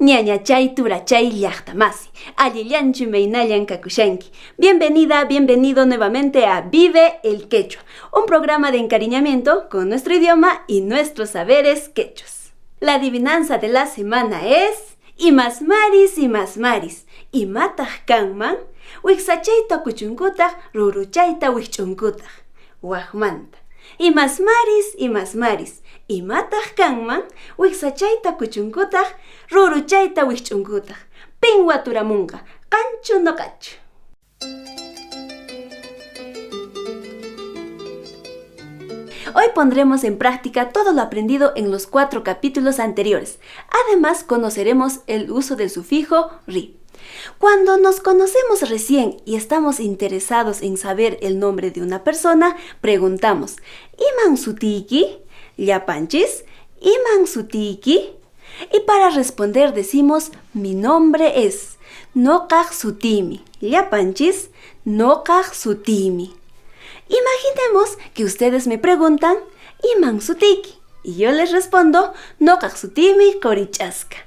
Ñañachay turachay llaqtamasi, allillanchu imaynallan kakushanki. Bienvenida, bienvenido nuevamente a Vive el Quechua, un programa de encariñamiento con nuestro idioma y nuestros saberes quechuas. La adivinanza de la semana es Imasmaris, imasmaris, imataq kanman, wiksachayta kuchunkutaq, ruruchayta wikch'unkutaq, waqmanta. Imasmaris, imasmaris, imataq kanman, wiksachayta kuchunkutaq, ruruchayta wikch'unkutaq. Pin waturamunqa, qanchu noqachu. Hoy pondremos en práctica todo lo aprendido en los 4 capítulos anteriores. Además, conoceremos el uso del sufijo ri. Cuando nos conocemos recién y estamos interesados en saber el nombre de una persona, preguntamos: ¿Iman sutiki? ¿Llapanchis? ¿Iman sutiki? Y para responder decimos: mi nombre es Noqaq sutimi. Llapanchis, Noqaq sutimi. Imaginemos que ustedes me preguntan: ¿Iman sutiki? Y yo les respondo: Noqaq sutimi Qorich'aska.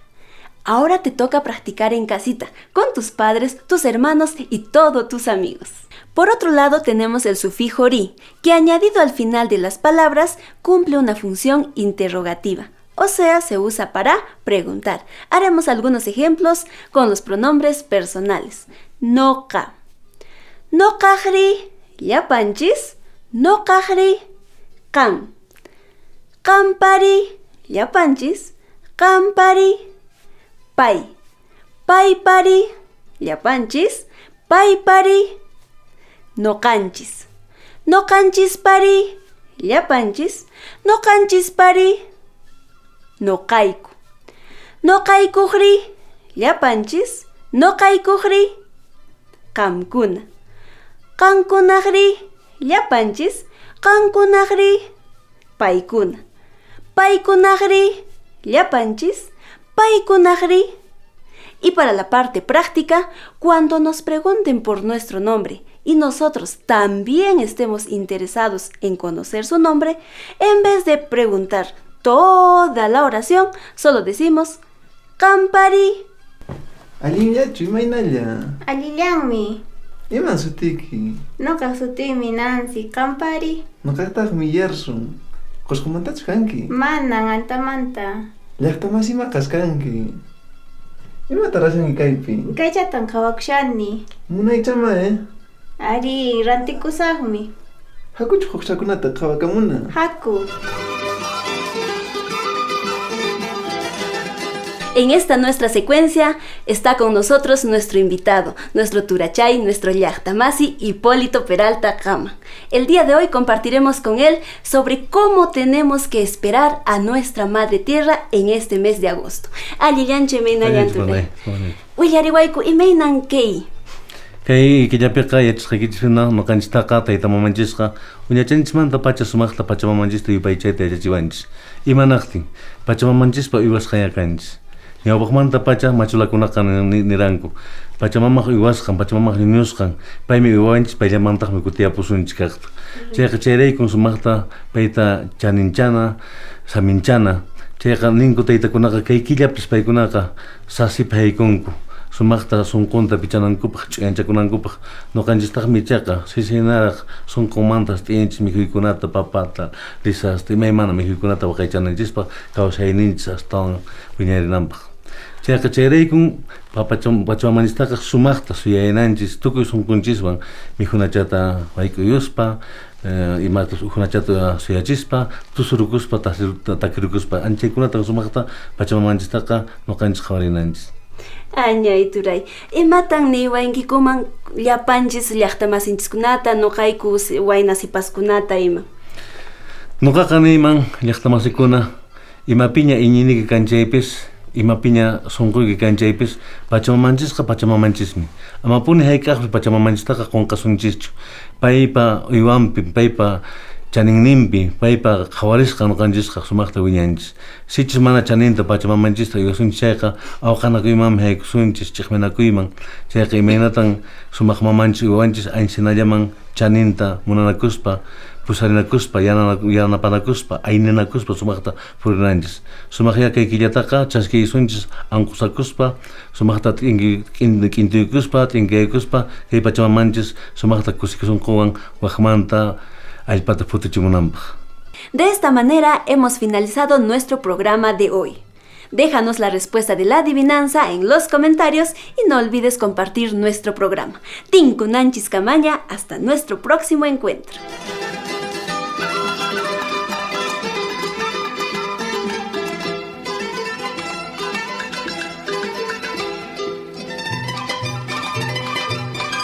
Ahora te toca practicar en casita, con tus padres, tus hermanos y todos tus amigos. Por otro lado tenemos el sufijo ri, que añadido al final de las palabras cumple una función interrogativa. O sea, se usa para preguntar. Haremos algunos ejemplos con los pronombres personales. Noqa. Noqaqri, llapanchis. Noqaqri, qan. Qampari, llapanchis. Qampari, pay. Paypari, llapanchis. Paypari, noqanchis. Noqanchispari, llapanchis. Noqanchispari, noqayku. Noqaykuqri, llapanchis. Noqaykuqri, qamkuna. Qankunaqri, llapanchis. Qankunaqri, paykuna. Paykunaqri, llapanchis. Paykunaqri. Y para la parte práctica, cuando nos pregunten por nuestro nombre y nosotros también estemos interesados en conocer su nombre, en vez de preguntar toda la oración, solo decimos Qampari. Allinllachu, imaynalla. Allillanmi. Iman sutiki? Noqaq sutiymi Nancy. Qampari. Noqaqtaqmi Yerson. Qusqumantachu kanki? Manan, antamanta. Llaqtamasimaqa kanki. Imata rashanki kaypi? Kaychatan qhawakushani. Munaychama, eh? Ari, rantikusaqmi. Hakuchu huqchakunata qhawakamuna. Haku. En esta nuestra secuencia está con nosotros nuestro invitado, nuestro turachay, nuestro llaqtamasi, Hipólito Peralta Cama. El día de hoy compartiremos con él sobre cómo tenemos que esperar a nuestra madre tierra en este mes de agosto. Allillanche imaynallan. Willariwayku imaynan kay. Kay killapiqa yachasqaykichis noqanchistaqa tayta mamanchisqa uñachanchismanta pacha sumaqta pachamamanchista yupaychayta yachachiwanchis. Imanaqtin pachamanchispa uywasqaña kanchis. Ñawpaqmanta pacha machulakunaqa niranku. Pachamamaq uywasqan, pachamamaq ñuñusqan, paymi uywanchis, payllamantaqmi kutiyapusunchis kaqta. Chayqa chayraykun sumaqta payta chaninchana, saminchana. Chayqa ninku taytakunaqa kay killapis paykunaqa sasipa haykunku. Sumaqta sunqunta pichanankupaq, ch'uyanchakunankupaq. Noqanchistaqmi ichaqa sisinaraq sunqunmanta t'iyanchis mikhuykunata, papata, lisasta, imaymana mikhuykunata waqaychananchispaq kawsayninchis astawan wiñarinanpaq. Chayqa chayraykun pachamamanchistaqa sumaqta suyaynanchis tukuy sunqunchiswan mikhunachata wayk'uyuspa, imata ukhunachata suyachispa, tusurukuspa, takirukuspa, anchaykunata sumaqta pachamamanchistaqa noqanchis qhawarinanchis. Añay turay, imatan niwankikuman llapanchis llaqtamasinchiskunata, noqayku wayna sipaskunata ima? Noqaqa niyman llaqtamasikuna, imapiña iñiniki kanchaypis, imapiña sunquyki kanchaypis, pachamamanchisqa pachamamanchismi. Amapuni hayk'aqpis pachamamanchistaqa qunqasunchischu. Paypa uywanpi, paypa chaninninpi, paypa qhawarisqa noqanchisqa sumaqta wiñanchis. Sichus mana chaninta pachamamanchista uywasunchis chayqa awqanakuymanmi haykusunchis, chiqminakuyman. Chayqa imaynatan sumaq mamanchis uywanchis anchinallaman chaninta munanakuspa Pusarinakuspa, yanapanakuspa, ayninakuspa sumaqta purinanchis. Sumaqya kay killataqa chaskiysunchis anqusakuspa, sumaqta k'intuykuspa, t'inkaykuspa, kay pachamamanchis sumaqta kusikusunquwan waqmanta allpata phutichimunanpaq. De esta manera hemos finalizado nuestro programa de hoy. Déjanos la respuesta de la adivinanza en los comentarios y no olvides compartir nuestro programa. Tinkunanchis Kamaña, hasta nuestro próximo encuentro.